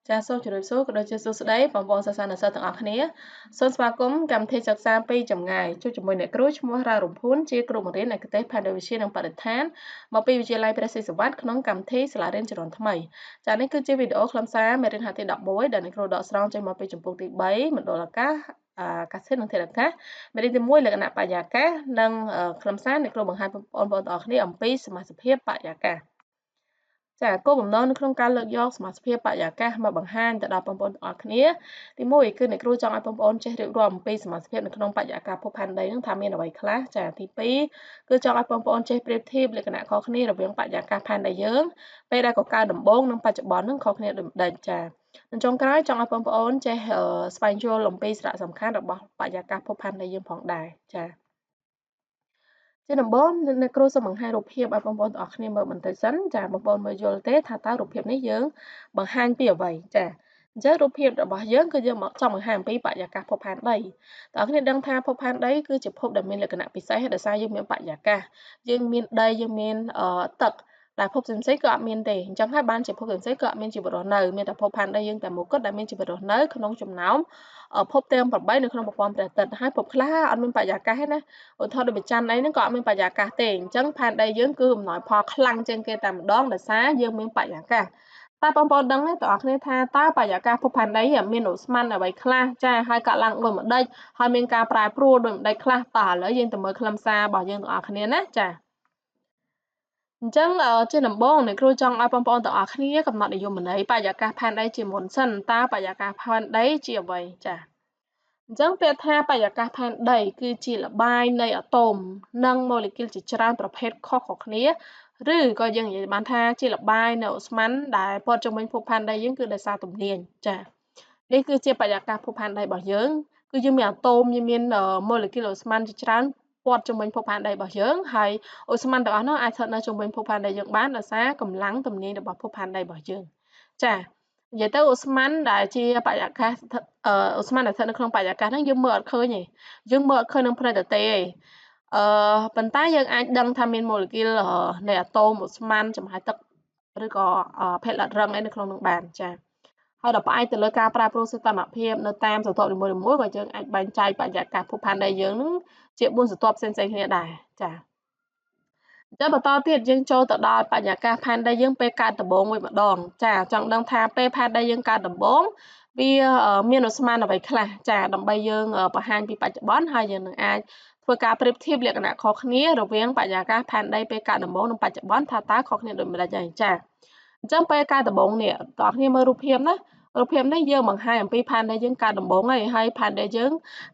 ចាសសូមជម្រាបសួរក៏ដូចជាសួស្តីបងប្អូនសិស្សានុសិស្សទាំងអស់គ្នាសូមស្វាគមន៍កម្មវិធីសិក្សាពីចម្ងាយជួបជាមួយអ្នកគ្រូឈ្មោះរ៉ារំភួនជាគ្រូបង្រៀនឯកទេសផែនដីវិទ្យានិងបរិស្ថានមកពីវិទ្យាល័យព្រះស៊ីសុវត្ថិក្នុងកម្មវិធីសាលារៀនជំនាន់ថ្មីចានេះគឺជាវីដេអូខ្លឹមសារមេរៀនហាទី11ដែលអ្នកគ្រូដកស្រង់ចេញមកពីចម្ពោះទី3មណ្ឌលអាកាសអាកាសធាតុនិងធាតុអាកាសមេរៀនទី1លក្ខណៈបរិយាកាសនិងខ្លឹមសារអ្នកគ្រូបង្ហាញបងប្អូនទាំងអស់គ្នាអំពីសមាសភាពបរិយាកាសចាគោលបំណងនៅក្នុងការលើកយកសមាសភាពបរិយាកាសមកបង្ហាញទៅដល់បងប្អូនទាំងអស់គ្នាទី1គឺអ្នកគ្រូចង់ឲ្យបងប្អូនចេះរៀបរាប់អំពីសមាសភាពនៅក្នុងបរិយាកាសភពផែនដីនឹងថាមានអ្វីខ្លះចាទី2គឺចង់ឲ្យបងប្អូនចេះប្រៀបធៀបលក្ខណៈខុសគ្នារវាងបរិយាកាសផែនដីយើងពេលដែលកកើតដំបូងនិងបច្ចុប្បន្ននឹងខុសគ្នាដូចម្ដេចចានិងចុងក្រោយចង់ឲ្យបងប្អូនចេះស្វែងយល់អំពីសារៈសំខាន់របស់បរិយាកាសភពផែនដីយើងផងដែរចាជាដំបូងអ្នកគ្រូសូមបង្ហាញរូបភាពឲ្យបងប្អូនទាំងអស់គ្នាមើលបន្តិចសិនចាបងប្អូនមើលយល់ទេថាតើរូបភាពនេះយើងបង្ហាញពីអ្វីចាអញ្ចឹងរូបភាពរបស់យើងគឺយើងមកចង់បង្ហាញអំពីបរិយាកាសភពផែនដីតើអ្នកដឹងថាភពផែនដីគឺជាភពដែលមានលក្ខណៈពិសេសដោយសារយើងមានបរិយាកាសយើងមានដីយើងមានទឹកដែលភពផ្សេងៗគឺអត់មានទេអញ្ចឹងហើយបានជាភពផ្សេងៗគឺអត់មានជីវិតរស់នៅមានតែភពផែនដីយើងតែមួយគត់ដែលមានជីវិតរស់នៅក្នុងចំណោមភពទាំង8នៅក្នុងប្រព័ន្ធព្រះអាទិត្យហើយភពខ្លះអត់មានបរិយាកាសទេណាឧទាហរណ៍ដូចប្រច័ន្ទអីហ្នឹងក៏អត់មានបរិយាកាសទេអញ្ចឹងផែនដីយើងគឺអំណោយផលខ្លាំងជាងគេតែម្ដងដោយសារយើងមានបរិយាកាសតែបងប្អូនដឹងទេបងប្អូនគ្នាថាតើបរិយាកាសភពផែនដីមានឧស្ម័នអ្វីខ្លះចាហើយកាក់ឡើងដូចម្ដេចហើយមានការប្រែប្រួលដូចម្ដេចខ្លះតើឥឡូវយើងទៅមើលខ្លឹមសាររបស់យើងទាំងអស់គ្នាណាចាអញ្ចឹងជាដំបូងអ្នកគ្រូចង់ឲ្យបងប្អូនទាំងអស់គ្នាកំណត់និយមន័យបរិយាកាសផែនដីជាមុនសិនតើបរិយាកាសផែនដីជាអ្វីចាអញ្ចឹងពាក្យថាបរិយាកាសផែនដីគឺជាល្បាយនៃអាតូមនិងម៉ូលេគុលជាច្រើនប្រភេទខុសៗគ្នាឬក៏យើងនិយាយបានថាជាល្បាយនៃឧស្ម័នដែលព័ទ្ធជុំវិញភពផែនដីយើងគឺដោយសារទំនាញចានេះគឺជាបរិយាកាសភពផែនដីរបស់យើងគឺយើងមានអាតូមយើងមានម៉ូលេគុលឧស្ម័នជាច្រើនព័ទ្ធជុំវិញភពផែនដីរបស់យើងហើយឧស្ម័នទាំងអស់នោះអាចស្ថិតនៅជុំវិញភពផែនដីយើងបានដោយសារកម្លាំងទំនាញរបស់ភពផែនដីរបស់យើងចានិយាយទៅឧស្ម័នដែលជាបរិយាកាសឧស្ម័នដែលស្ថិតនៅក្នុងបរិយាកាសហ្នឹងយើងមើលអត់ឃើញទេយើងមើលអត់ឃើញនឹងភ្នែកទទេទេប៉ុន្តែយើងអាចដឹងថាមានម៉ូលេគុលនៃអាតូមឧស្ម័នចំហាយទឹកឬក៏ភេទល្អិតរឹងអីនៅក្នុងនោះបានចាហើយដល់ផ្អែកទៅលើការប្រែប្រួលសីតុណ្ហភាពនៅតាមស្រទាប់នីមួយៗក៏យើងអាចបែងចែកបរិយាកាសភពផែនដីយើងនឹងជា4ស្រទាប់ផ្សេងៗគ្នាដែរចាអញ្ចឹងបន្តទៀតយើងចូលទៅដល់បរិយាកាសផែនដីយើងពេលកើតដំបូងវិញម្ដងចាចង់ដឹងថាពេលផែនដីយើងកើតដំបូងវាមានឧស្ម័នអ្វីខ្លះចាដើម្បីយើងបង្ហាញពីបច្ចុប្បន្នហើយយើងនឹងអាចធ្វើការប្រៀបធៀបលក្ខណៈខុសគ្នារវាងបរិយាកាសផែនដីពេលកើតដំបូងនិងបច្ចុប្បន្នថាតើខុសគ្នាដូចម្តេចហើយចាអញ្ចឹងពេលកើតដំបូងនេះបងប្អូនគ្នាមើលរូបភាពណារូបភាពនេះយើងបង្ហាញអំពីផែនដីយើងកើតដំបូងហើយហើយផែនដីយើង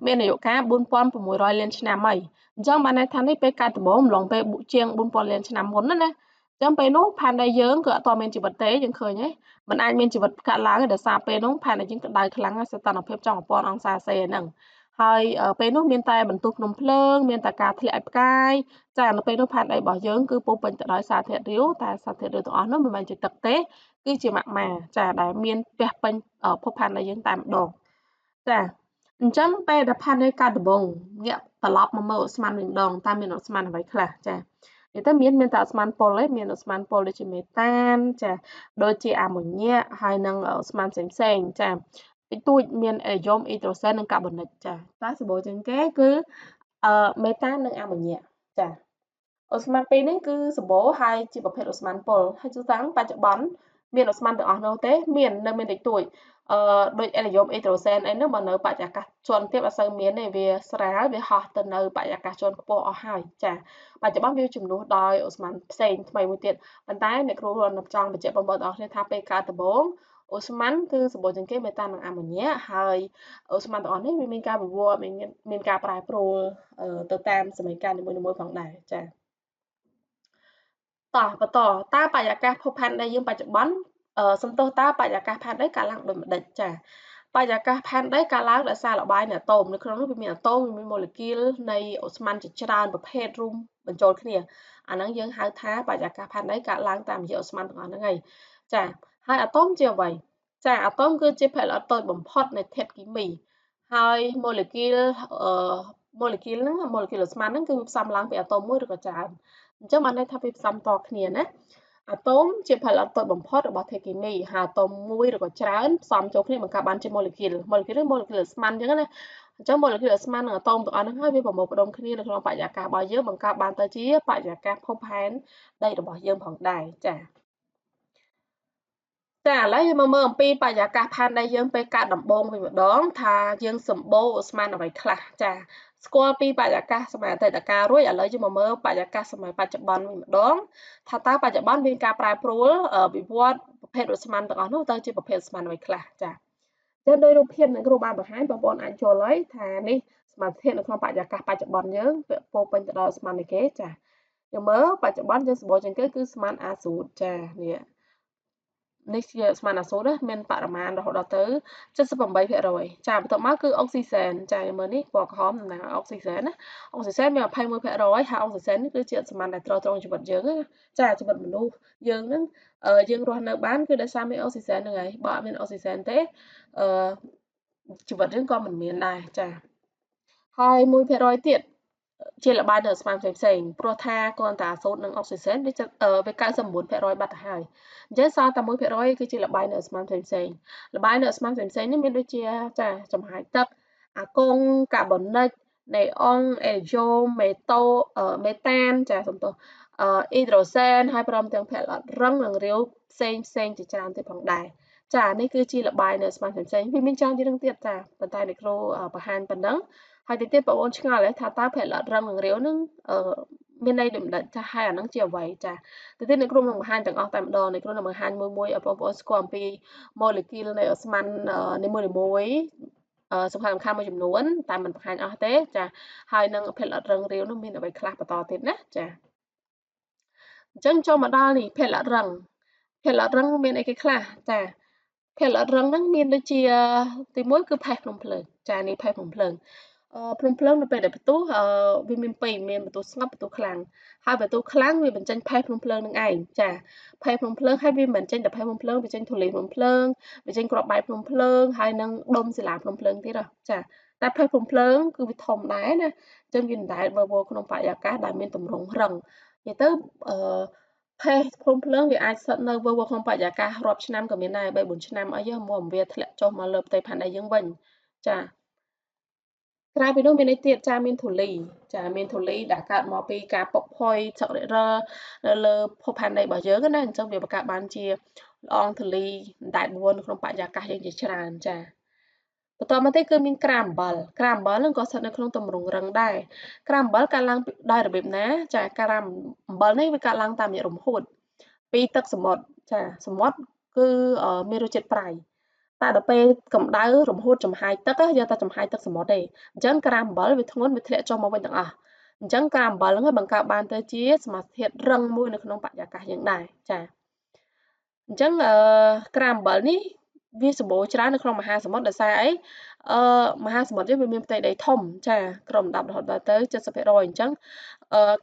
មានអាយុកាល4600លានឆ្នាំហើយអញ្ចឹងបានន័យថានេះពេលកើតដំបូងអំឡុងពេលជាង4000លានឆ្នាំមុនណាណាអញ្ចឹងពេលនោះផែនដីយើងគឺអត់មានជីវិតទេយើងឃើញទេมันអាចមានជីវិតកើតឡើងទេដោយសារពេលនោះផែនដីយើងក្តៅខ្លាំងសីតុណ្ហភាពចង់1000អង្សាសេហ្នឹងហើយពេលនោះមានតែបន្ទុះភ្នំភ្លើងមានតែការធ្លាក់ឲ្យផ្កាយចានៅពេលនោះផែនដីរបស់យើងគឺពោពេញទៅដោយសារធាតុរាវតែសារធាតុរាវទាំងអស់នោះមិនមែនជាទឹកទេគឺជាម៉ាក់ម៉ាចាដែលមានពាសពេញភពផែនដីយើងតែម្ដងចាអញ្ចឹងពេលដែលផែនដីកើតដំបូងងាកត្រឡប់មកមើលឧស្ម័នវិញម្ដងតើមានឧស្ម័នអ្វីខ្លះចានិយាយទៅមានតែឧស្ម័នពុលទេមានឧស្ម័នពុលដូចជាមេតានចាដូចជាអាម៉ូញ៉ាហើយនិងឧស្ម័នផ្សេងៗចាតិចតួចមានអេយ៉ូមអ៊ីដ្រូសែននិងកាបូនិកចាតែសម្បូរជាងគេគឺមេតាននិងអាម៉ូញ៉ាចាឧស្ម័នពីរនេះគឺសម្បូរហើយជាប្រភេទឧស្ម័នពុលហើយទូទាំងបច្ចុប្បន្នមានឧស្ម័នទាំងអស់នោះទេមាននៅមានតិចតួចដូចអេឡូយ៉ូមអ៊ីដ្រូសែនអីនោះបើនៅបរិយាកាសជាន់ទាបអត់សូវមានទេវាស្រាលវាហោះទៅនៅបរិយាកាសជាន់ខ្ពស់អស់ហើយចាបច្ចុប្បន្នវាជំនួសដោយឧស្ម័នផ្សេងថ្មីមួយទៀតប៉ុន្តែអ្នកគ្រូចង់បញ្ជាក់បងប្អូនទាំងអស់គ្នាថាពេលកើតដំបូងឧស្ម័នគឺសម្បូរជាងគេមេតាននិងអាម៉ូញ៉ាហើយឧស្ម័នទាំងអស់នេះវាមានការវិវត្តមានការប្រែប្រួលទៅតាមសម័យកាលនីមួយៗផងដែរចាតោះបន្តតើបរិយាកាសភពផែនដីយើងបច្ចុប្បន្នសំទោសតើបរិយាកាសផែនដីកើតឡើងដូចម្តេចចាបរិយាកាសផែនដីកើតឡើងដោយសារល្បាយនៃអាតូមនៅក្នុងនោះវាមានអាតូមវាមានម៉ូលេគុលនៃឧស្ម័នជាច្រើនប្រភេទរួមបញ្ចូលគ្នាអាហ្នឹងយើងហៅថាបរិយាកាសផែនដីកើតឡើងតាមរយៈឧស្ម័នទាំងអស់ហ្នឹងហើយចាហើយអាតូមជាអ្វីចាអាតូមគឺជាភេទល្អិតតូចបំផុតនៃធាតុគីមីហើយម៉ូលេគុលហ្នឹងម៉ូលេគុលឧស្ម័នហ្នឹងគឺវាផ្សំឡើងពីអាតូមមួយឬក៏ច្រើនអញ្ចឹងបានន័យថាវាផ្សំតគ្នាណា អាតូមជាផលិតតូចបំផុតរបស់ធាតុគីមីហើយអាតូមមួយឬក៏ច្រើនផ្សំចូលគ្នាបង្កើតបានជាម៉ូលេគុលម៉ូលេគុលឬម៉ូលេគុលឧស្ម័នអញ្ចឹងណាអញ្ចឹងម៉ូលេគុលឧស្ម័ននិងអាតូមទាំងអស់ហ្នឹងហើយវាប្រមូលផ្ដុំគ្នានៅក្នុងបរិយាកាសរបស់យើងបង្កើតបានទៅជាបរិយាកាសភពផែនដីរបស់យើងផងដែរចា៎ចាឥឡូវយើងមកមើលអំពីបរិយាកាសផែនដីយើងពេលកើតដំបូងវិញម្ដងថាយើងសម្បូរឧស្ម័នអ្វីខ្លះចាស្គាល់ពីបរិយាកាសសម័យអតីតកាលរួចឥឡូវយើងមកមើលបរិយាកាសសម័យបច្ចុប្បន្នវិញម្ដងថាតើបច្ចុប្បន្នមានការប្រែប្រួលវិវត្តប្រភេទឧស្ម័នទាំងអស់នោះទៅជាប្រភេទឧស្ម័នអ្វីខ្លះចាចឹងដោយរូបភាពនឹងគ្រូបានបង្ហាញបងប្អូនអាចយល់ហើយថានេះសមាធិនៅក្នុងបរិយាកាសបច្ចុប្បន្នយើងពាក់ពោពេញទៅដោយឧស្ម័ននេះគេចាយើងមើលបច្ចុប្បន្នយើងសម្បូរជាងគេគឺស្មានអាសូតចានេះនេះជាស្មានអាសូតមានបរិមាណរហូតដល់ទៅ 78% ចាបន្ទាប់មកគឺអុកស៊ីសែនចាមើលនេះពណ៌ក្រហមតំណាងអុកស៊ីសែនណាអុកស៊ីសែនមាន 21% ហើយអុកស៊ីសែននេះគឺជាសមានដែលទ្រទ្រង់ជីវិតយើងណាចាជីវិតមនុស្សយើងហ្នឹងយើងរស់នៅបានគឺដោយសារមានអុកស៊ីសែនហ្នឹងហើយបើអត់មានអុកស៊ីសែនទេអឺជីវិតយើងក៏មិនមានដែរចាហើយ 1% ទៀតជាល្បាយនៅស្មានផ្សេងផ្សេងព្រោះថាគ្រាន់តែអាសូតនិងអុកស៊ីសែនវា 99% បាត់ទៅហើយអញ្ចឹងសល់តែ 1% គឺជាល្បាយនៅស្មានផ្សេងផ្សេងល្បាយនៅស្មានផ្សេងផ្សេងនេះមានដូចជាចាចំហាយទឹកអាកុងកាបូនិកណេអុងអេយ៉ូមេតូមេតានចាសំទោសអ៊ីដ្រូសែនហើយព្រមទាំងភក្រអត់រឹងនិងរាវផ្សេងផ្សេងជាច្រើនទៀតផងដែរចានេះគឺជាល្បាយនៅស្មានផ្សេងៗវាមានច្រើនជាងនឹងទៀតចាប៉ុន្តែអ្នកគ្រូបង្ហាញប៉ុណ្ណឹងហើយទៅទៀតបងប្អូនឆ្ងល់ថាតើភក្រអត់រឹងនិងរាវនឹងមានន័យដូចម្ដេចចាហើយអានឹងជាអ្វីចាទៅទៀតអ្នកគ្រូនឹងបង្ហាញទាំងអស់តែម្ដងអ្នកគ្រូនឹងបង្ហាញមួយមួយឲ្យបងប្អូនស្គាល់អំពីម៉ូលេគុលនៃឧស្ម័ននីមួយៗសំខាន់សំខាន់មួយចំនួនតែមិនបង្ហាញអស់ទេចាហើយនឹងភក្រអត់រឹងរាវនោះមានអ្វីខ្លះបន្តទៀតណាចាអញ្ចឹងចូលមកដល់នេះភក្រអត់រឹងភក្រអត់រឹងមានអីគេខ្លះចាភក្រអត់រឹងហ្នឹងមានដូចជាទី1គឺផេះភ្នំភ្លើងចានេះផេះភ្នំភ្លើងភ្នំភ្លើងនៅពេលដែលផ្ទុះវាមានពីរមានបន្ទុះស្ងប់បន្ទុះខ្លាំងហើយបន្ទុះខ្លាំងវាបញ្ចេញផេះភ្នំភ្លើងនឹងឯងចាផេះភ្នំភ្លើងហើយវាមិនចេញតែផេះភ្នំភ្លើងវាចេញធូលីភ្នំភ្លើងវាចេញគ្រាប់បែកភ្នំភ្លើងហើយនឹងដុំសិលាភ្នំភ្លើងទៀតចាតែផេះភ្នំភ្លើងគឺវាធំដែរណាអញ្ចឹងវាមិនដែលបើវល់ក្នុងបរិយាកាសដែលមានទម្រង់រឹងនិយាយទៅអឺផេះភ្នំភ្លើងវាអាចស្ថិតនៅវើក្នុងបរិយាកាសរាប់ឆ្នាំក៏មានដែរ3 4ឆ្នាំអីមកវាធ្លាក់ចុះមកលើផ្ទៃផែនដីយើងវិញចាក្រៅពីនោះមានអីទៀតចាមានធូលីចាមានធូលីដែលកើតមកពីការពុកផុយសឹករឹលនៅលើភពផែនដីរបស់យើងណាអញ្ចឹងវាបង្កើតបានជាល្អងធូលីដែលបួនក្នុងបរិយាកាសយើងជាច្រើនចាបន្តមកទៀតគឺមានក្រាមអំបិលក្រាមអំបិលនឹងក៏ស្ថិតនៅក្នុងទម្រង់រឹងដែរក្រាមអំបិលកើតឡើងដោយរបៀបណាចាក្រាមអំបិលនេះវាកើតឡើងតាមរយៈរំហួតពីទឹកសមុទ្រចាសមុទ្រគឺមានរសជាតិប្រៃតែដល់ពេលកម្ដៅរំហួតចំហាយទឹកយកតែចំហាយទឹកសមុទ្រទេអញ្ចឹងក្រាមអំបិលវាធ្ងន់វាធ្លាក់ចុះមកវិញទាំងអស់អញ្ចឹងក្រាមអំបិលហ្នឹងបង្កើតបានទៅជាសមាសធាតុរឹងមួយនៅក្នុងបរិយាកាសយើងដែរចាអញ្ចឹងក្រាមអំបិលនេះវាសម្បូរច្រើននៅក្នុងមហាសមុទ្រដោយសារអីមហាសមុទ្រយើងវាមានផ្ទៃដីធំចាក្រុមលំដាប់រហូតដល់ទៅ 70% អញ្ចឹង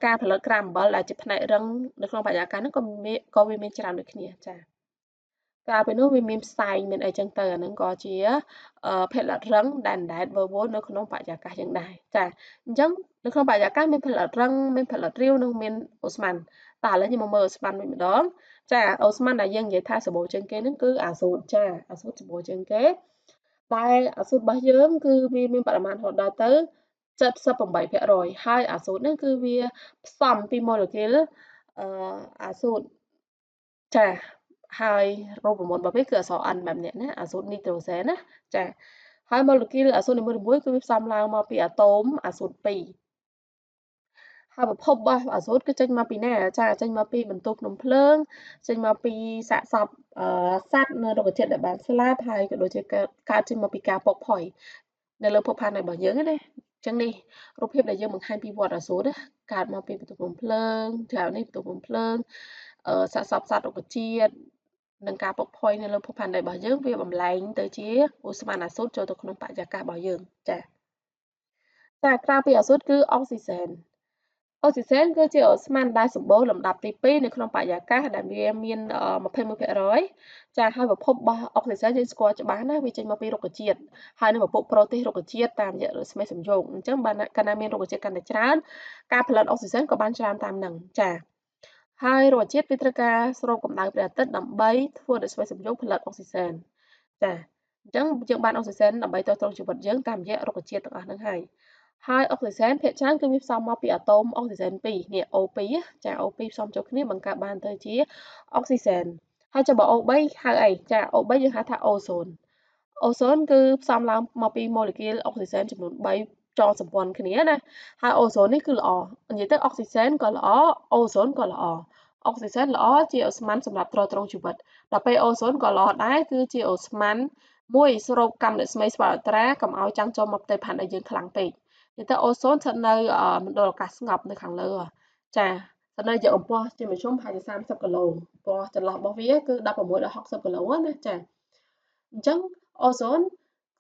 ការផលិតក្រាមអំបិលដែលជាផ្នែករឹងនៅក្នុងបរិយាកាសហ្នឹងក៏វាមានច្រើនដូចគ្នាចាកាលពេលនោះវាមានផ្សែងមានអីចឹងទៅអាហ្នឹងក៏ជាភក្រអត់រឹងដែលអណ្ដែតវើវល់នៅក្នុងបរិយាកាសយើងដែរចាអញ្ចឹងនៅក្នុងបរិយាកាសមានភក្រអត់រឹងមានភក្រអត់រាវនិងមានអូស្មန်តើឥឡូវខ្ញុំមកមើលអូស្មန်វិញម្ដងចាអូស្មန်ដែលយើងនិយាយថាសម្បូរជាងគេហ្នឹងគឺអាសូតចាអាសូតសម្បូរជាងគេតែអាសូតរបស់យើងគឺវាមានបរិមាណរហូតដល់ទៅ 78% ហើយអាសូតហ្នឹងគឺវាផ្សំពីម៉ូលេគុលអាសូតចាហើយរូបមន្តរបស់វាគឺអក្សរ N បែបនេះណាអាសូតនីត្រូសែនណាចាហើយម៉ូលេគុលអាសូតនីមួយៗគឺវាផ្សំឡើងមកពីអាតូមអាសូត2ហើយប្រភពរបស់អាសូតគឺចេញមកពីណាចាចេញមកពីបន្ទប់ភ្នំភ្លើងចេញមកពីសាកសពសត្វនៅរុក្ខជាតិដែលបានស្លាប់ហើយក៏ដូចជាកើតចេញមកពីការពុកផុយនៅលើភពផែនដីរបស់យើងណាអញ្ចឹងនេះរូបភាពដែលយើងបង្ហាញពីវដ្តអាសូតកើតមកពីបន្ទប់ភ្នំភ្លើងចានេះបន្ទប់ភ្នំភ្លើងសាកសពសត្វរុក្ខជាតិនិងការពុកផុយនៅលើភពផែនដីរបស់យើងវាបំលែងទៅជាឧស្ម័នអាសូតចូលទៅក្នុងបរិយាកាសរបស់យើងចាតែក្រៅពីអាសូតគឺអុកស៊ីសែនអុកស៊ីសែនគឺជាឧស្ម័នដែលសម្បូរលំដាប់ទី2នៅក្នុងបរិយាកាសដែលវាមាន 21% ចាហើយប្រភពរបស់អុកស៊ីសែនយើងស្គាល់ច្បាស់ណាវាចេញមកពីរុក្ខជាតិហើយនឹងពពួកប្រូតេសរុក្ខជាតិតាមរយៈរស្មីសំយោគអញ្ចឹងបានកាលណាមានរុក្ខជាតិកាន់តែច្រើនការផលិតអុកស៊ីសែនក៏បានច្រើនតាមនឹងចា ហើយរុក្ខជាតិវាត្រូវការស្រូបកម្ដៅព្រះអាទិត្យដើម្បីធ្វើរស្មីសំយោគផលិតអុកស៊ីសែនចាអញ្ចឹងយើងបានអុកស៊ីសែនដើម្បីទ្រទ្រង់ជីវិតយើងតាមរយៈរុក្ខជាតិទាំងអស់ហ្នឹងហើយហើយអុកស៊ីសែនភាគច្រើនគឺវាផ្សំមកពីអាតូមអុកស៊ីសែន2នេះ O2 ចា O2 ផ្សំចូលគ្នាបង្កើតបានទៅជាអុកស៊ីសែនហើយចុះបើ O3 ហៅអីចា O3 យើងហៅថាអូសូនអូសូនគឺផ្សំឡើងមកពីម៉ូលេគុលអុកស៊ីសែនចំនួន3ចងសម្ព័ន្ធគ្នាណាហើយអូសូននេះគឺល្អនិយាយទៅអុកស៊ីសែនក៏ល្អអូសូនក៏ល្អអុកស៊ីសែនល្អជាអូស្មန်សម្រាប់ទ្រទ្រង់ជីវិតដល់ពេលអូសូនក៏ល្អដែរគឺជាអូស្មန်មួយស្រូបកាំរស្មីស្វអត្រាកុំឲ្យចាំងចូលមកផ្ទៃផែនដីយើងខ្លាំងពេកនិយាយទៅអូសូនស្ថិតនៅមណ្ឌលអាកាសស្ងប់នៅខាងលើចាស្ថិតនៅជាកម្ពស់ជាមធ្យមប្រហែលជា30គីឡូព្រោះចន្លោះរបស់វាគឺ16ដល់60គីឡូណាចាអញ្ចឹងអូសូន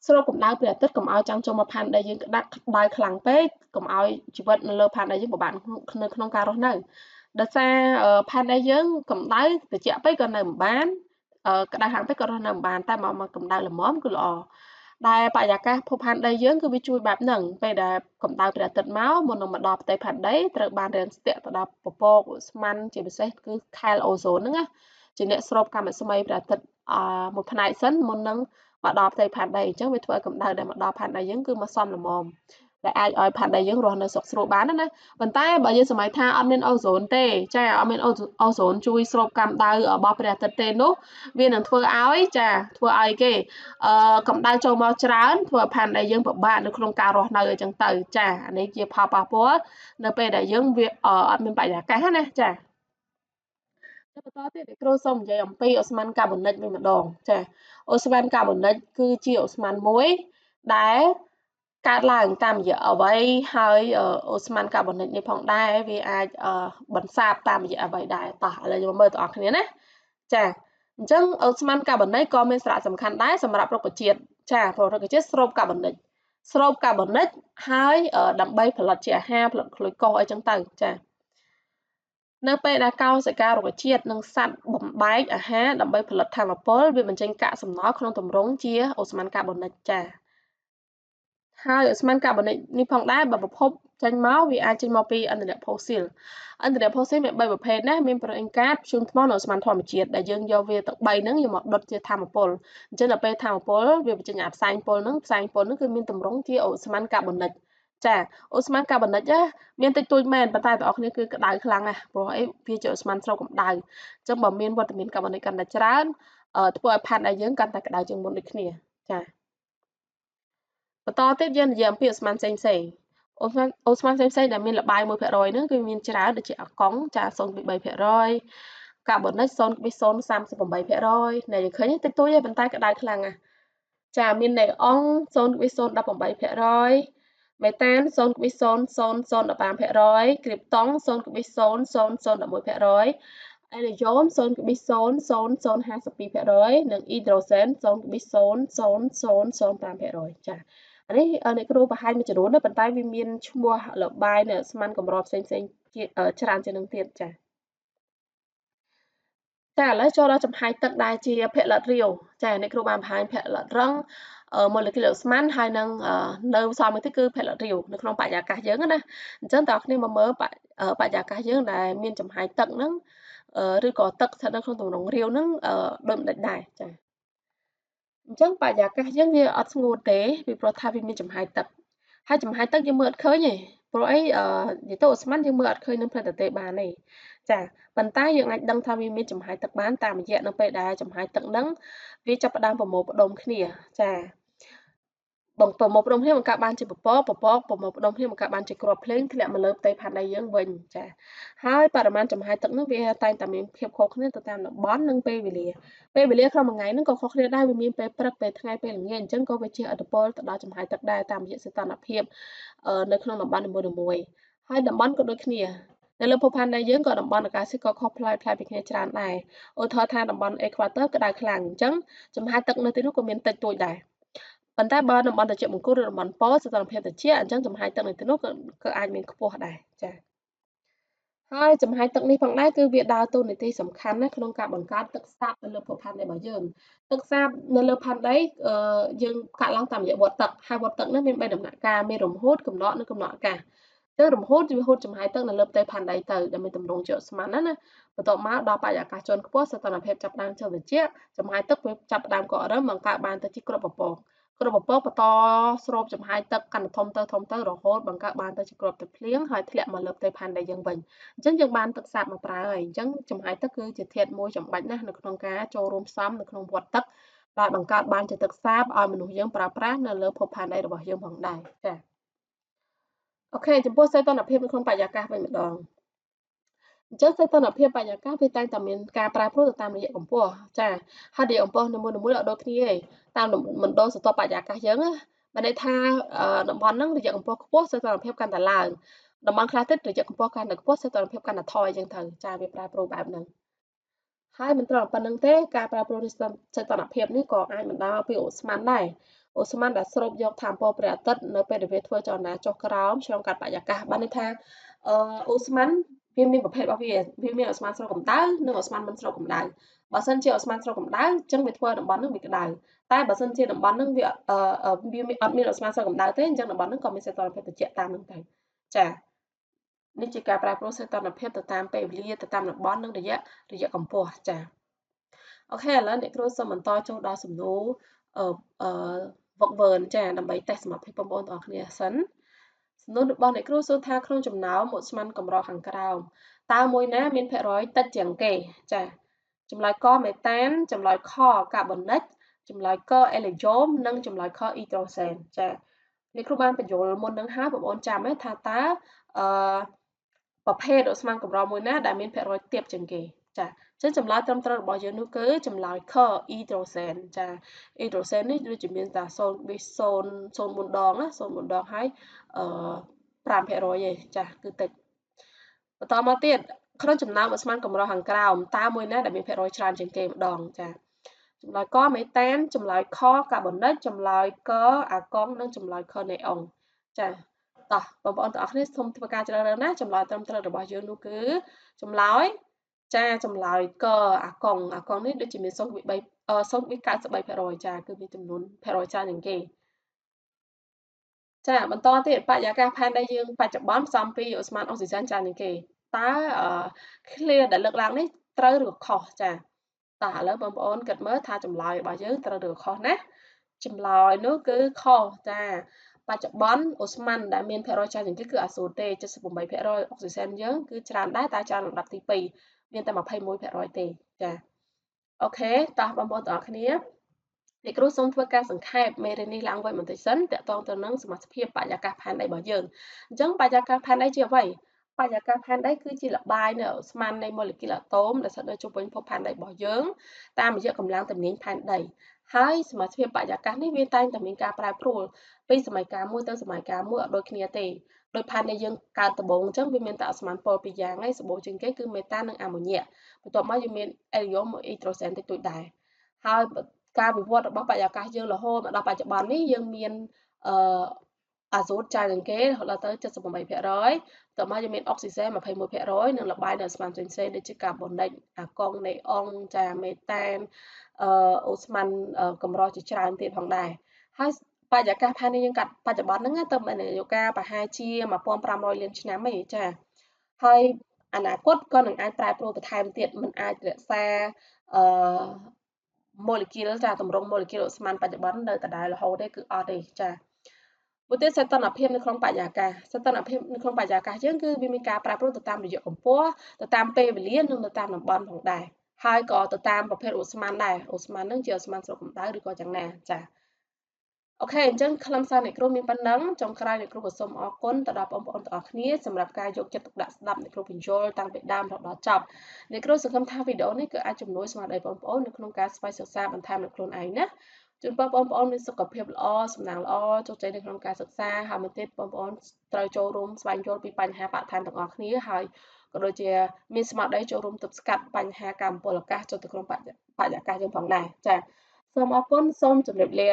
ស្រូបកម្ដៅព្រះអាទិត្យកុំឲ្យចាំងចូលមកផែនដីយើងក្តៅខ្លាំងពេកកុំឲ្យជីវិតនៅលើផែនដីយើងពិបាកនៅក្នុងការរស់នៅដោយសារផែនដីយើងកម្ដៅត្រជាក់ពេកក៏នៅមិនបានក្តៅខ្លាំងពេកក៏រស់នៅមិនបានតែមកកម្ដៅល្មមគឺល្អដែលបរិយាកាសភពផែនដីយើងគឺវាជួយបែបហ្នឹងពេលដែលកម្ដៅព្រះអាទិត្យមកមុននឹងមកដល់ផ្ទៃផែនដីត្រូវបានរាំងស្ទាក់ទៅដល់ពពកឧស្ម័នជាពិសេសគឺខែលអូសូនហ្នឹងណាជាអ្នកស្រូបកាំរស្មីព្រះអាទិត្យមួយផ្នែកសិនមុននឹងមកដល់ផ្ទៃផែនដីអញ្ចឹងវាធ្វើឲ្យកម្ដៅដែលមកដល់ផែនដីយើងគឺមកសមល្មមដែលអាចឲ្យផែនដីយើងរស់នៅសុខស្រួលបានណាប៉ុន្តែបើយើងសម័យថាអត់មានអូសូនទេចាអត់មានអូសូនជួយស្រូបកម្ដៅរបស់ព្រះអាទិត្យទេនោះវានឹងធ្វើឲ្យចាធ្វើឲ្យគេកម្ដៅចូលមកច្រើនធ្វើឲ្យផែនដីយើងពិបាកនៅក្នុងការរស់នៅអញ្ចឹងទៅចាអានេះជាផលប៉ះពាល់នៅពេលដែលយើងវាអត់មានបរិយាកាសណាចាបន្តទៀតអ្នកគ្រូសូមនិយាយអំពីអូស្មန်កាបូនិកវិញម្ដងចាអូស្មန်កាបូនិកគឺជាអូស្មန်មួយដែលកើតឡើងតាមរយៈអ្វីហើយអូស្មန်កាបូនិកនេះផងដែរវាអាចបន្សាបតាមរយៈអ្វីដែរតោះឥឡូវយើងមើលទាំងអស់គ្នាណាចាអញ្ចឹងអូស្មန်កាបូនិកក៏មានសារៈសំខាន់ដែរសម្រាប់រុក្ខជាតិចាព្រោះរុក្ខជាតិស្រូបកាបូនិកស្រូបកាបូនិកហើយដើម្បីផលិតជាអាហារផលិតក្លូកូសអីចឹងទៅចានៅពេលដែលកោសិការុក្ខជាតិនិងសត្វបំបែកអាហារដើម្បីផលិតធម្មពលវាបញ្ចេញកាកសំណល់ក្នុងទម្រង់ជាអូស្មန်កាបូនិកចាហើយអូស្មန်កាបូនិកនេះផងដែរបើប្រភពចេញមកវាអាចចេញមកពីឥន្ធនៈផូស៊ីលឥន្ធនៈផូស៊ីលមាន3ប្រភេទណាមានប្រេងកាតធ្យូងថ្មនិងអូស្មန်ធម្មជាតិដែលយើងយកវាទាំង3ហ្នឹងយកមកដុតជាធម្មពលអញ្ចឹងដល់ពេលធម្មពលវាបញ្ចេញអាផ្សែងពុលហ្នឹងផ្សែងពុលហ្នឹងគឺមានទម្រង់ជាអូស្មန်កាបូនិកចាអូស្មန်កាបូនិកណាមានតិចតួចមែនប៉ុន្តែបងប្អូនគ្នាគឺក្តៅខ្លាំងណាស់ព្រោះអីវាជាអូស្មန်ស្រូបកម្ដៅអញ្ចឹងបើមានវត្តមានកាបូនិកកាន់តែច្រើនធ្វើឲ្យផែនដីយើងកាន់តែក្តៅជាងមុនដូចគ្នាចាបន្តទៀតយើងនិយាយអំពីអូស្មန်ផ្សេងផ្សេងអូស្មန်ផ្សេងផ្សេងដែលមានល្បាយ1%ហ្នឹងគឺមានច្រើនដូចជាអាកុងចា0.3%កាបូនិក0.038%នេះយើងឃើញតិចតួចទេប៉ុន្តែក្តៅខ្លាំងណាស់ចាមានណេអុង0.018%មេតាន0.00015%គ្រីបតុង0.00011%អេលីយ៉ូម0.00052%និងអ៊ីដ្រូសែន0.00005%ចាអានេះអ្នកគ្រូបង្ហាញមួយចំនួនប៉ុន្តែវាមានឈ្មោះល្បាយនៅស្មានកម្រផ្សេងផ្សេងច្រើនជាងនឹងទៀតចាចាឥឡូវចូលដល់ចំហាយទឹកដែលជាផលិតរាវចាអ្នកគ្រូបានបង្ហាញផលិតរឹងម៉ូលេគុលអូស្មန်ហើយនឹងនៅសល់មួយទៀតគឺផលិតរាវនៅក្នុងបរិយាកាសយើងណាអញ្ចឹងតើអ្នកគ្នាមកមើលបរិយាកាសយើងដែលមានចំហាយទឹកហ្នឹងឬក៏ទឹកស្ថិតនៅក្នុងទម្រង់រាវហ្នឹងដូចម្ដេចដែរចាអញ្ចឹងបរិយាកាសយើងវាអត់ស្ងួតទេពីព្រោះថាវាមានចំហាយទឹកហើយចំហាយទឹកយើងមើលអត់ឃើញទេព្រោះអីនិយាយទៅអូស្មန်យើងមើលអត់ឃើញនឹងផ្លិតទេបានទេចាប៉ុន្តែយើងអាចដឹងថាវាមានចំហាយទឹកបានតាមរយៈនៅពេលដែលចំហាយទឹកហ្នឹងវាចាប់ផ្ដើមប្រមូលផ្ដុំគ្នាចាបងប្រមូលផ្ដុំគ្នាបង្កើតបានជាពពកពពកប្រមូលផ្ដុំគ្នាបង្កើតបានជាគ្រាប់ភ្លេងធ្លាក់មកលើផ្ទៃផែនដីយើងវិញចាហើយបរិមាណចំហាយទឹកនោះវាតែងតែមានភាពខុសគ្នាទៅតាមតំបន់និងពេលវេលាពេលវេលាក្នុងមួយថ្ងៃហ្នឹងក៏ខុសគ្នាដែរវាមានពេលព្រឹកពេលថ្ងៃពេលល្ងាចអញ្ចឹងក៏វាជះឥទ្ធិពលទៅដល់ចំហាយទឹកដែរតាមរយៈសីតុណ្ហភាពនៅក្នុងតំបន់នីមួយៗហើយតំបន់ក៏ដូចគ្នានៅលើភពផែនដីយើងក៏តំបន់អាកាសធាតុក៏ខុសប្លែកពីគ្នាច្រើនដែរឧទាហរណ៍ថាតំបន់អេក្វាទ័រក្តៅខ្លាំងអញ្ចឹងចំហាយទឹកនៅទីនោះក៏មានតិចតួចដែរប៉ុន្តែបើតំបន់ត្រជាក់មង្គលឬតំបន់ប៉ូលសីតុណ្ហភាពត្រជាក់អញ្ចឹងចំហាយទឹកនៅទីនោះក៏អាចមានខ្ពស់ដែរចាហើយចំហាយទឹកនេះផងដែរគឺវាដើរតួនាទីសំខាន់ណាស់ក្នុងការបង្កើតទឹកសាបនៅលើភពផែនដីរបស់យើងទឹកសាបនៅលើផែនដីយើងកាត់ឡើងតាមរយៈវដ្តទឹកហើយវដ្តទឹកនេះមាន3ដំណាក់កាលមានរំហួតកំណកនិងកំណកអាកាស ចឹងរំហួតវាហួតចំហាយទឹកនៅលើផ្ទៃផែនដីទៅដែលមានទម្រង់ជាឧស្ម័នណាបន្ទាប់មកដល់បរិយាកាសជាន់ខ្ពស់សីតុណ្ហភាពចាប់ផ្ដើមចុះត្រជាក់ចំហាយទឹកវាចាប់ផ្ដើមកករឹមបង្កើតបានទៅជាគ្រាប់ពពកគ្រាប់ពពកបន្តស្រូបចំហាយទឹកកាន់តែធំទៅធំទៅរហូតបង្កើតបានទៅជាគ្រាប់ទឹកភ្លៀងហើយធ្លាក់មកលើផ្ទៃផែនដីយើងវិញអញ្ចឹងយើងបានទឹកសាបមកប្រើហើយអញ្ចឹងចំហាយទឹកគឺជាធាតុមួយចាំបាច់ណាស់នៅក្នុងការចូលរួមផ្សំនៅក្នុងវដ្តទឹកដែលបង្កើតបានជាទឹកសាបឲ្យមនុស្សយើងប្រើប្រាស់នៅលើភពផែនដីរបស់យើងផងដែរចា៎អូខេចំពោះសីតុណ្ហភាពនៅក្នុងបរិយាកាសវិញម្ដងអញ្ចឹងសីតុណ្ហភាពបរិយាកាសវាតែងតែមានការប្រែប្រួលទៅតាមរយៈកម្ពស់ចាហើយរយៈកម្ពស់នីមួយៗអត់ដូចគ្នាទេតាមមណ្ឌលស្រទាប់បរិយាកាសយើងណាបានន័យថាតំបន់ហ្នឹងរយៈកម្ពស់ខ្ពស់សីតុណ្ហភាពកាន់តែឡើងតំបន់ខ្លះទៀតរយៈកម្ពស់កាន់តែខ្ពស់សីតុណ្ហភាពកាន់តែថយអញ្ចឹងទៅចាវាប្រែប្រួលបែបហ្នឹងហើយមិនត្រឹមប៉ុណ្្នឹងទេការប្រែប្រួលនៃសីតុណ្ហភាពនេះក៏អាចបណ្ដាលពីឧស្ម័នដែរឧស្ម័នដែលស្រូបយកថាមពលព្រះអាទិត្យនៅពេលដែលវាធ្វើចលនាចុះក្រោមឆ្លងកាត់បរិយាកាសបានន័យថាឧស្ម័នវាមានប្រភេទរបស់វាវាមានឧស្ម័នស្រូបកម្ដៅនិងឧស្ម័នមិនស្រូបកម្ដៅបើសិនជាឧស្ម័នស្រូបកម្ដៅអញ្ចឹងវាធ្វើឲ្យតំបន់ហ្នឹងវាក្ដៅតែបើសិនជាតំបន់ហ្នឹងវាអត់មានឧស្ម័នស្រូបកម្ដៅទេអញ្ចឹងតំបន់ហ្នឹងក៏មានសីតុណ្ហភាពត្រជាក់តាមហ្នឹងទៅចានេះជាការប្រែប្រួលសីតុណ្ហភាពទៅតាមពេលវេលាទៅតាមតំបន់និងរយៈកម្ពស់ចាអូខេឥឡូវអ្នកគ្រូសូមបន្តចូលដល់សំណួរវឹកវើចាដើម្បីតេស្តសមត្ថភាពបងប្អូនទាំងអស់គ្នាសិនសំណួររបស់អ្នកគ្រូសួរថាក្នុងចំណោមឧស្ម័នកម្រខាងក្រោមតើមួយណាមានភាគរយតិចជាងគេចាចម្លើយកមេតានចម្លើយខកាបូនិកចម្លើយកអេឡេយ៉ូមនិងចម្លើយខអ៊ីដ្រូសែនចាអ្នកគ្រូបានបញ្យល់មុននឹងហើយបងប្អូនចាំទេថាតើប្រភេទឧស្ម័នកម្រមួយណាដែលមានភាគរយទាបជាងគេចាអញ្ចឹងចម្លើយត្រឹមត្រូវរបស់យើងនោះគឺចម្លើយខអ៊ីដ្រូសែនចាអ៊ីដ្រូសែននេះដូចជាមានតែ 0.04 ដងណា 0.4 ដងហើយ5%ទេចាគឺតិចបន្តមកទៀតក្នុងចំណោមឧស្ម័នកម្រខាងក្រោមតើមួយណាដែលមានភាគរយច្រើនជាងគេម្ដងចាចម្លើយកមេតានចម្លើយខកាបូនិកចម្លើយកអាកុងនិងចម្លើយខនេអុងចាតោះបងប្អូនទាំងអស់គ្នាសូមធ្វើការជ្រើសរើសណាចម្លើយត្រឹមត្រូវរបស់យើងនោះគឺចម្លើយចាចម្លើយកអាកុងអាកុងនេះដូចជាមាន 0.93% ចាគឺមានចំនួនភាគរយច្រើនជាងគេចាបន្តទៀតបរិយាកាសផែនដីយើងបច្ចុប្បន្នផ្សំពីឧស្ម័នអុកស៊ីសែនច្រើនជាងគេតើឃ្លាដែលលើកឡើងនេះត្រូវឬខុសចាតោះឥឡូវបងប្អូនគិតមើលថាចម្លើយរបស់យើងត្រូវឬខុសណាចម្លើយនោះគឺខុសចាបច្ចុប្បន្នឧស្ម័នដែលមានភាគរយច្រើនជាងគេគឺអាសូតទេ 78% អុកស៊ីសែនយើងគឺច្រើនដែរតែច្រើនលំដាប់ទី2មានតែ 21% ទេចាអូខេតោះបងប្អូនទាំងអស់គ្នាអ្នកគ្រូសូមធ្វើការសង្ខេបមេរៀននេះឡើងវិញបន្តិចសិនទាក់ទងទៅនឹងសមាសភាពបរិយាកាសផែនដីរបស់យើងអញ្ចឹងបរិយាកាសផែនដីជាអ្វីបរិយាកាសផែនដីគឺជាល្បាយនៃឧស្ម័ននៃម៉ូលេគុលអាតូមដែលស្ថិតនៅជុំវិញភពផែនដីរបស់យើងតាមរយៈកម្លាំងទំនាញផែនដីហើយសមាសភាពបរិយាកាសនេះវាតែងតែមានការប្រែប្រួលពីសម័យកាលមួយទៅសម័យកាលមួយអត់ដូចគ្នាទេដោយផែនដីយើងកើតដំបូងអញ្ចឹងវាមានតែឧស្ម័នពុលពីរយ៉ាងហើយសម្បូរជាងគេគឺមេតាននិងអាម៉ូញ៉ាបន្ទាប់មកយើងមានអេលីយ៉ូមអ៊ីដ្រូសែនតិចតួចដែរហើយការវិវត្តរបស់បរិយាកាសយើងរហូតមកដល់បច្ចុប្បន្ននេះយើងមានអាសូតច្រើនជាងគេរហូតដល់ទៅ 78% តមកយើងមានអុកស៊ីសែន 21% និងល្បាយនៅឧស្ម័នផ្សេងៗដូចជាកាបូនិកអាកុងនេអុងចាមេតានឧស្ម័នកម្រជាច្រើនទៀតផងដែរហើយបរិយាកាសផែននេះយើងកាត់បច្ចុប្បន្នហ្នឹងទៅមានអាយុកាលប្រហែលជា 1500 លានឆ្នាំឯងចាហើយអនាគតក៏នឹងអាចប្រែប្រួលបន្ថែមទៀតមិនអាចរក្សាម៉ូលេគុលចាទម្រង់ម៉ូលេគុលឧស្ម័នបច្ចុប្បន្ននៅដដែលរហូតទេគឺអត់ទេចាមួយទៀតសីតុណ្ហភាពនៅក្នុងបរិយាកាសសីតុណ្ហភាពនៅក្នុងបរិយាកាសយើងគឺវាមានការប្រែប្រួលទៅតាមរយៈកម្ពស់ទៅតាមពេលវេលានិងទៅតាមតំបន់ផងដែរហើយក៏ទៅតាមប្រភេទឧស្ម័នដែរឧស្ម័នហ្នឹងជាឧស្ម័នស្រូបកម្ដៅឬក៏យ៉ាងណាចាអូខេអញ្ចឹងខ្លឹមសារអ្នកគ្រូមានប៉ុណ្ណឹងចុងក្រោយអ្នកគ្រូក៏សូមអរគុណទៅដល់បងប្អូនទាំងអស់គ្នាសម្រាប់ការយកចិត្តទុកដាក់ស្ដាប់អ្នកគ្រូបញ្យល់តាំងពីដើមរហូតដល់ចប់អ្នកគ្រូសង្ឃឹមថាវីដេអូនេះគឺអាចជំនួយស្មារតីបងប្អូននៅក្នុងការស្វែងសិក្សាបន្ថែមលើខ្លួនឯងណាជូនពរបងប្អូនមានសុខភាពល្អសំណាងល្អជោគជ័យនៅក្នុងការសិក្សាហើយមួយទៀតបងប្អូនត្រូវចូលរួមស្វែងយល់ពីបញ្ហាបរិស្ថានទាំងអស់គ្នាហើយក៏ដូចជាមានស្មារតីចូលរួមទប់ស្កាត់បញ្ហាការបំពុលអាកាសចូលទៅក្នុងបរិយាកាសយើងផងដែរចាសូមអរគុណសូមជម្រាបលា